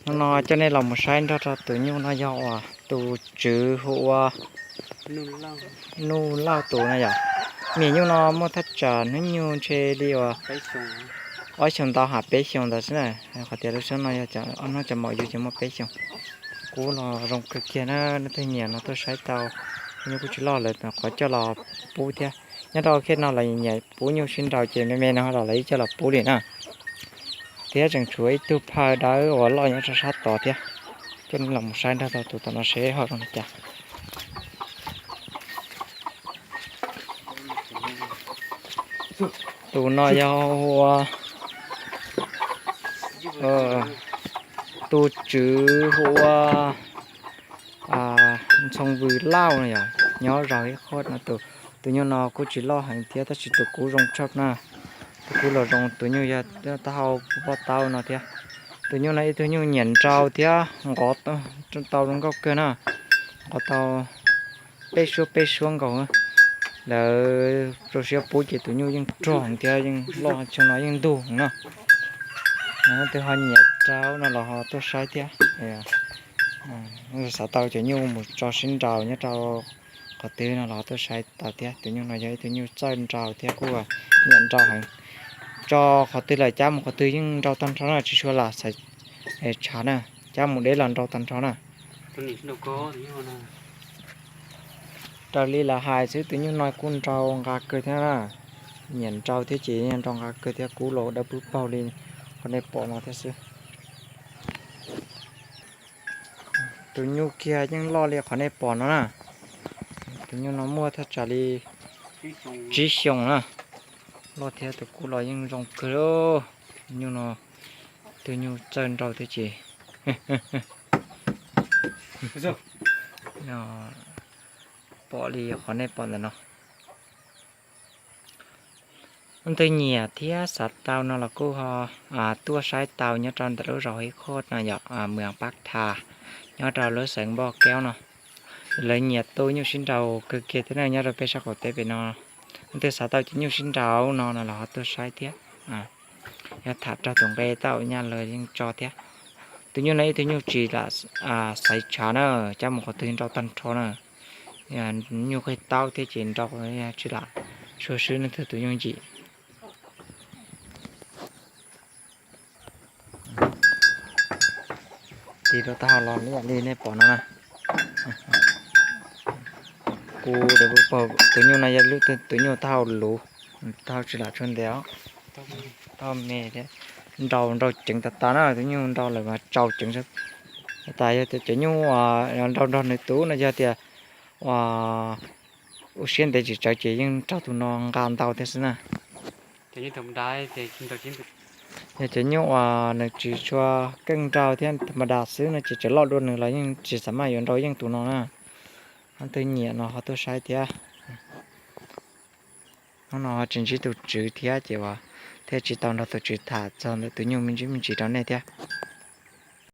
Hnub no coj nej los mus saib nrog rau tus nyuj no yog uas tus tswv hu ua Nuj Lauj tus no yom. Niam nyuj no muaj thaj tsam hnub nyoog ntshe li uas ob xyoos ntau ham peb xyoos ntawd xwb na. Qhov tias lub xyoob no yog ob hnub cov maum yug ces muaj peb xyoos. Kub los zoo kawg kiag na, leej twg nyiam no tuaj saib tau, nyuj kuj tsis loj lawm qhov coj los pub thiab. Nyob rau khej no los nyiam pub nyuj sib nraus ces me me no los lawv yeej coj los pub li na. Thiab tseem tshuav ib tug phaw dawb uas loj nyob rau sab tod thiab. Coj nej los mus saib nrog rau tus tom no seb ho zoo li cas. Tus no yog hu ua, tus tswv hu ua Ntxhoo Vws Lauj no yog nyob zos ib qho no. Tus nyuj no kuj tsis loj heev thiab tab sis tus kub zoo tshaj na. Tus kub los zoo, tus nyuj yog taub hau poj taub no thiab. Tus nyuj no ib tug nyuj nyiam nrau thiab nqov tau zoo nkauj kawg na. Nqov tau peb suab peb suab nkaus. Lawv rau siab pub ces tus nyuj yeej rog thiab yeej loj, xyoo no yeej ntug na. Leej twg ho nyiam rau no los ho tuaj saib thiab. Xav tau cov nyuj mus tso sib nraus nyob rau qhov twg no los ho tuaj saib tau thiab. Tus nyuj no yog ib tug nyuj txawj nrau thiab kuj nyiam nrau heev. Tso qhov twg los cab mus qhov twg yeej nrau tag nrho na, tsis tshua lam xaiv tshav na, cab mus deb los nrau tag nrho na. Raws li lawv hais xwb tus nyuj no kuj nrau nqa kawg thiab na. Nyiam nrau thiab ces nrau nqa kawg thiab, kub los dawb pwb paug li qhov nej pom no thiab xwb. Tus nyuj kiag yeej loj li qhov nej pom no na. Tus nyuj no muaj thaj tsam li tsib xyoos na. Loj thiab tus kub los yeej zoo kawg. Nyuj no, tus nyuj txawj nrau thiab ces pom li qhov nej pom ntawm no. Leej twg nyiam thiab xav tau no los kuj ho tuaj saib tau nyob rau ntawm lub zos Hib Khoj no yom, Mws Pab Tha, nyob rau lub xeev Npoj Keub no. Lawv nyiam tu nyuj sib nraus kawg kiag thiab na, nyob rau peb sab qaum teb pem no. Leej twg xav tau cov nyuj sib nraus no no los ho tuaj saib thiab. Yog tham raug tus nqe tau nyaj los yeej tso thiab. Tus nyuj no ib tug nyuj tsis lam xaiv tshav na, cab mus qhov twg nrau tag nrho na. Nyuj qig taub thiab ces nrau tsis lam sua swb leej twg tus nyuj ntsim. Tig rau taub hau los li nej pom no na. Kuv tus nyuj no yog ib tug tus nyuj taub hau luv, taub hau tsis lam tshuav ntev os. Taub hau me thiab. Nrau nrau ceev tas tas na, tus nyuj nrau lawm mas tsau ceev. Tas yog tias cov nyuj nrau nrog nws tus no yog tias ua siab ntev tsis tsawv ces yeej raug tus no nqa ntau thiab xwb na. Yog cov nyuj uas nws tsis tshua keej nrau thiab tha ma das xwb no ces tseem loj dua nws los yeej tsis xav maj yuav nrau yeej tus no na. Leej twg nyiam no ho tuaj saib thiab. Hnub no tsis ntsib tus tswv thiab ces uas thiaj tsis tau nrog tus tswv tham txog ntawm tus nyuj me ntsis me ntsis rau nej thiab.